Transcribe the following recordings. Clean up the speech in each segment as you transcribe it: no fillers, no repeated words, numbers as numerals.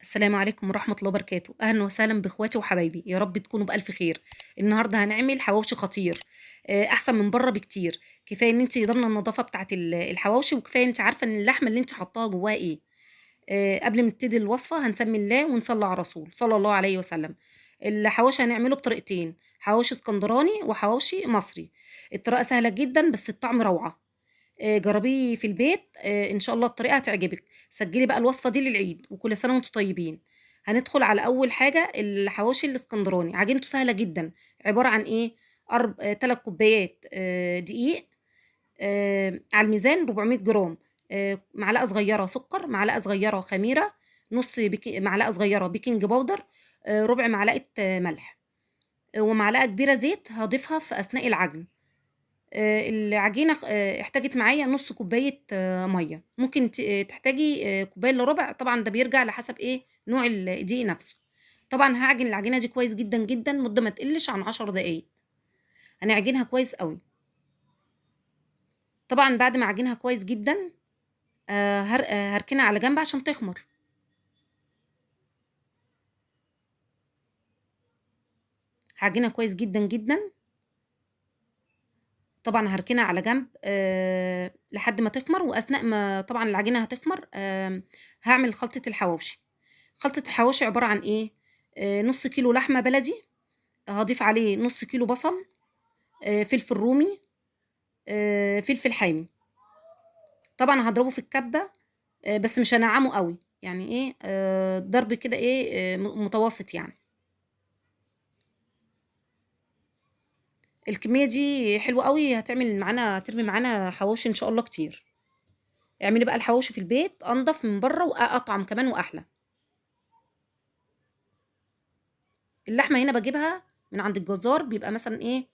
السلام عليكم ورحمة الله وبركاته. أهلا وسهلا بإخواتي وحبايبي، يا رب تكونوا بألف خير. النهاردة هنعمل حواوشي خطير، أحسن من بره بكتير. كفاية إن أنت ضامنة النظافة بتاعة الحواوشي، وكفاية أنت عارفة إن اللحمة اللي أنت حطاها جواها إيه. قبل ما نبتدي الوصفة هنسمي الله ونصلي على الرسول صلى الله عليه وسلم. الحواوشي هنعمله بطريقتين، حواوشي اسكندراني وحواوشي مصري. الطريقة سهلة جدا بس الطعم روعة. جربيه في البيت، إن شاء الله الطريقة هتعجبك. سجلي بقى الوصفة دي للعيد، وكل سنة وانتم طيبين. هندخل على أول حاجة الحواوشي الاسكندراني. عجينته سهلة جدا، عبارة عن إيه؟ 3 كوبايات دقيق، على الميزان 400 جرام، معلقة صغيرة سكر، معلقة صغيرة خميرة، نص معلقة صغيرة baking powder، ربع معلقة ملح، ومعلقة كبيرة زيت هضيفها في أثناء العجن. العجينة احتاجت معايا نص كوباية مية، ممكن تحتاجي كوباية الا ربع، طبعا ده بيرجع لحسب ايه نوع الدقيق نفسه. طبعا هعجن العجينة دي كويس جدا جدا، مدة ما تقلش عن 10 دقايق. هنعجنها كويس قوي. طبعا بعد ما اعجنها كويس جدا، هركنها على جنب عشان تخمر. هعجنها كويس جدا جدا، طبعا هركنها على جنب لحد ما تخمر. واثناء ما طبعا العجينة هتخمر، هعمل خلطه الحواوشي. خلطه الحواوشي عبارة عن ايه؟ نص كيلو لحمه بلدي، هضيف عليه نص كيلو بصل، فلفل رومي، فلفل حامي. طبعا هضربه في الكبه، بس مش هنعمه قوي، يعني ايه، ضرب كده ايه، متوسط يعني. الكمية دي حلوة قوي، هترمي معانا حواوشي ان شاء الله كتير. اعملي بقى الحواوشي في البيت، انضف من بره واطعم كمان واحلى. اللحمة هنا بجيبها من عند الجزار، بيبقى مثلا ايه،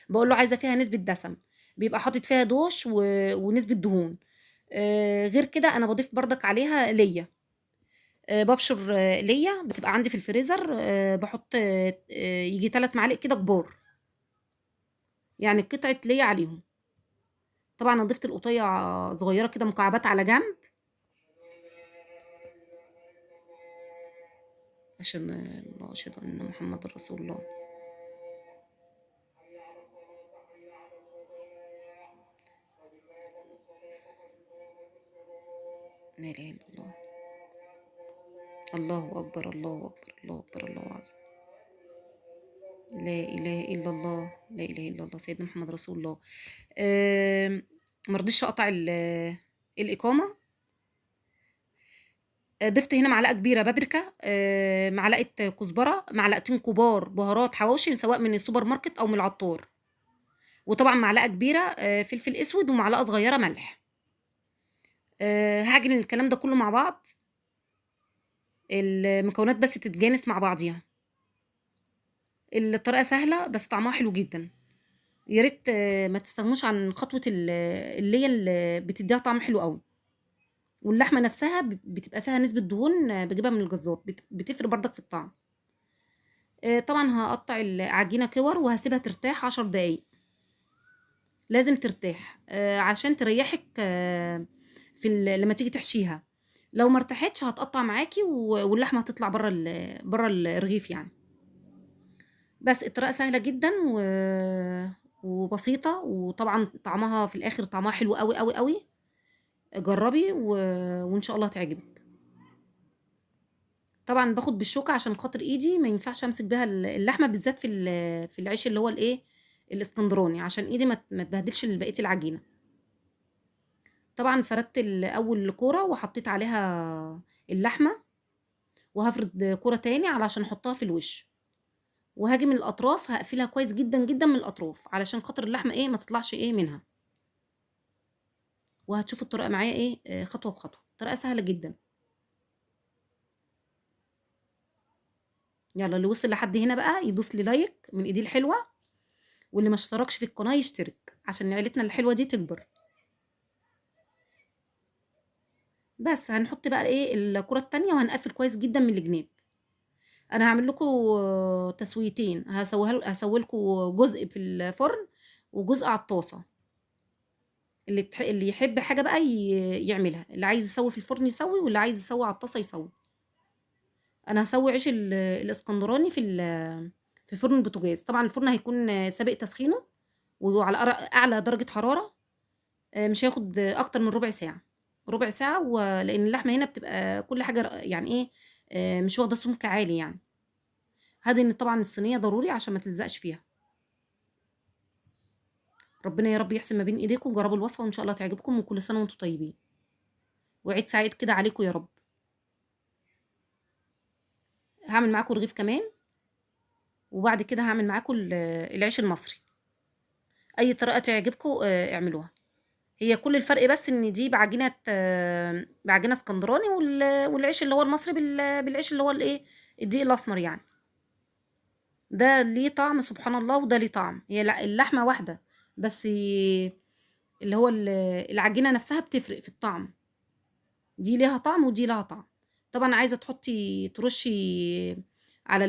بقول له عايزه فيها نسبه دسم، بيبقى حاطط فيها دوش ونسبه دهون. غير كده انا بضيف بردك عليها ليا، ببشر ليا بتبقى عندي في الفريزر، بحط يجي 3 معالق كده كبار، يعني قطعة ليا عليهم. طبعا انا ضفت القطية صغيرة كده مكعبات على جنب عشان الله، اشهد ان محمد رسول الله. لا اله الا الله، الله اكبر، الله اكبر، الله اكبر، الله اعظم، لا اله الا الله، لا اله الا الله، سيدنا محمد رسول الله. ما رضيتش اقطع الاقامة. ضفت هنا معلقه كبيرة بابريكا، معلقه كزبره، معلقتين كبار بهارات حواوشي سواء من السوبر ماركت او من العطار، وطبعا معلقه كبيرة فلفل اسود، ومعلقة صغيرة ملح. هعجن الكلام ده كله مع بعض، المكونات بس تتجانس مع بعضيها. الطريقة سهلة بس طعمها حلو جدا. يا ريت ما تستغنوش عن خطوة اللي هي اللي بتديها طعم حلو قوي. واللحمة نفسها بتبقى فيها نسبه دهون، بجيبها من الجزار، بتفرق بردك في الطعم. طبعا هقطع العجينة كور وهسيبها ترتاح 10 دقايق. لازم ترتاح عشان تريحك في لما تيجي تحشيها. لو ما ارتاحتش هتقطع معاكي واللحمة هتطلع بره الرغيف يعني. بس الطريقة سهلة جدا وبسيطة، وطبعا طعمها في الاخر طعمها حلو قوي قوي قوي. جربي وان شاء الله هتعجبك. طبعا باخد بالشوكة عشان خاطر ايدي ما ينفعش امسك بيها اللحمة، بالذات في العيش اللي هو الايه الاسكندراني، عشان ايدي ما تبهدلش بقية العجينة. طبعا فردت اول كورة وحطيت عليها اللحمة، وهفرد كورة تاني علشان احطها في الوش، وهاجي من الاطراف هقفلها كويس جدا جدا من الاطراف علشان خاطر اللحمة ايه ما تطلعش ايه منها. وهتشوفوا الطريقة معايا ايه خطوة بخطوة. طريقه سهلة جدا. يلا اللي وصل لحد هنا بقى يدوس لي لايك من ايديه الحلوة، واللي ما اشتركش في القناة يشترك عشان عيلتنا الحلوة دي تكبر. بس هنحط بقى ايه الكره التانية، وهنقفل كويس جدا من الجناب. انا هعمل لكم تسويتين، هسوي لكم جزء في الفرن وجزء على الطاسه. اللي يحب حاجة بقى يعملها، اللي عايز يسوي في الفرن يسوي، واللي عايز يسوي على الطاسه يسوي. أنا هاسوي عيش الإسكندراني في فرن البوتاجاز. طبعًا الفرن هيكون سابق تسخينه وعلى أعلى درجة حرارة، مش هياخد أكتر من ربع ساعة، ربع ساعة، لإن اللحمة هنا بتبقى كل حاجة يعني إيه، مش واخدة سمك عالي يعني. هدهن طبعًا الصينية ضروري عشان ما تلزقش فيها. ربنا يا رب يحسن ما بين إيديكم، وجربوا الوصفة وإن شاء الله تعجبكم، وكل سنة وأنتم طيبين، وعيد سعيد كده عليكم يا رب. هعمل معاكم رغيف كمان، وبعد كده هعمل معاكم العيش المصري. أي طريقة تعجبكم، اعملوها. هي كل الفرق بس إن دي بعجينة اسكندراني، والعيش اللي هو المصري بالعيش اللي هو الإيه، الدقيق الأسمر يعني. ده ليه طعم سبحان الله، وده ليه طعم. هي اللحمة واحدة، بس اللي هو العجينة نفسها بتفرق في الطعم. دي ليها طعم ودي لها طعم. طبعا عايزة ترشي على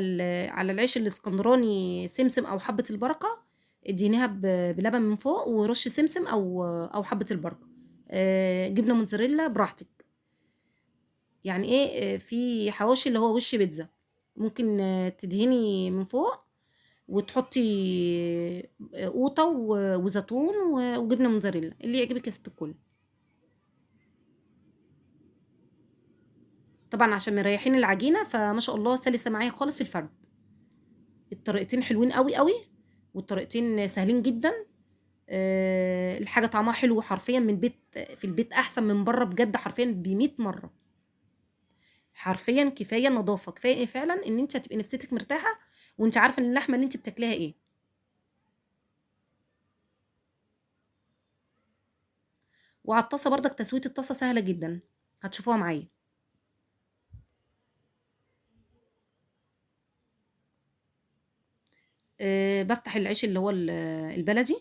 العيش الاسكندراني سمسم أو حبة البركة، ادينيها بلبن من فوق ورشي سمسم أو حبة البركة، جبنة موتزاريلا براحتك. يعني إيه، في حواشي اللي هو وش بيتزا، ممكن تدهني من فوق وتحطي قوطة وزيتون وجبنة موتزاريلا، اللي يعجبك يا ست الكل. طبعا عشان مريحين العجينة فما شاء الله سلسة معايا خالص في الفرد. الطريقتين حلوين قوي قوي، والطريقتين سهلين جدا. الحاجة طعمها حلو حرفيا من بيت، في البيت احسن من بره بجد، حرفيا بمية مرة. حرفيا كفاية النظافة، كفاية فعلا ان انت هتبقي نفسيتك مرتاحة وانت عارفة ان اللحمة اللي انت بتاكليها ايه. وعلى الطاسة برضك تسوية الطاسة سهلة جدا، هتشوفوها معايا. بفتح العيش اللي هو البلدي،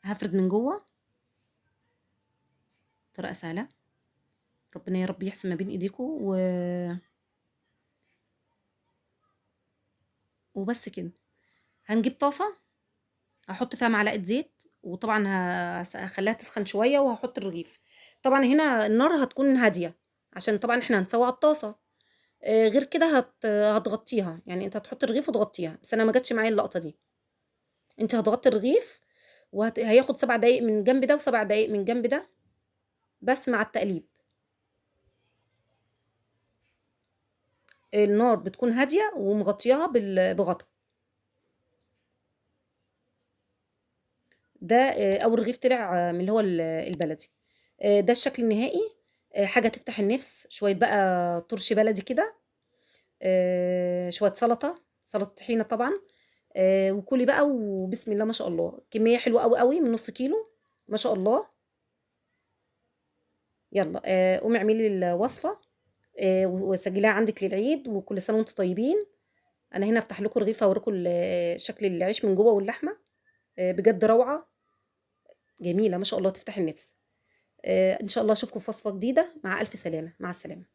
هفرد من جوه، طريقة سهلة. ربنا يا رب يحسن ما بين ايديكم. وبس كده. هنجيب طاسة هحط فيها معلقة زيت، وطبعا هخليها تسخن شوية، وهحط الرغيف. طبعا هنا النار هتكون هادية عشان طبعا احنا هنسوي على الطاسة، غير كده هتغطيها، يعني انت هتحط الرغيف وتغطيها، بس انا ما جاتش معايا اللقطة دي. انت هتغطي الرغيف هياخد 7 دقايق من جنب ده وسبع دقايق من جنب ده بس مع التقليب. النار بتكون هادية ومغطياها بغطا. ده، اول رغيف طلع، من اللي هو البلدي. ده الشكل النهائي. حاجة تفتح النفس. شوية بقى ترشي بلدي كده، شوية سلطة، سلطة طحينة طبعا، وكلي بقى وبسم الله ما شاء الله. كمية حلوة قوي قوي من نص كيلو ما شاء الله. يلا، قومي اعملي الوصفة، وسجليها عندك للعيد، وكل سنة وانتم طيبين. أنا هنا افتح لكم رغيفة اوريكم شكل العيش من جوه واللحمة، بجد روعة جميلة ما شاء الله، تفتح النفس. إن شاء الله أشوفكم في وصفة جديدة. مع ألف سلامة، مع السلامة.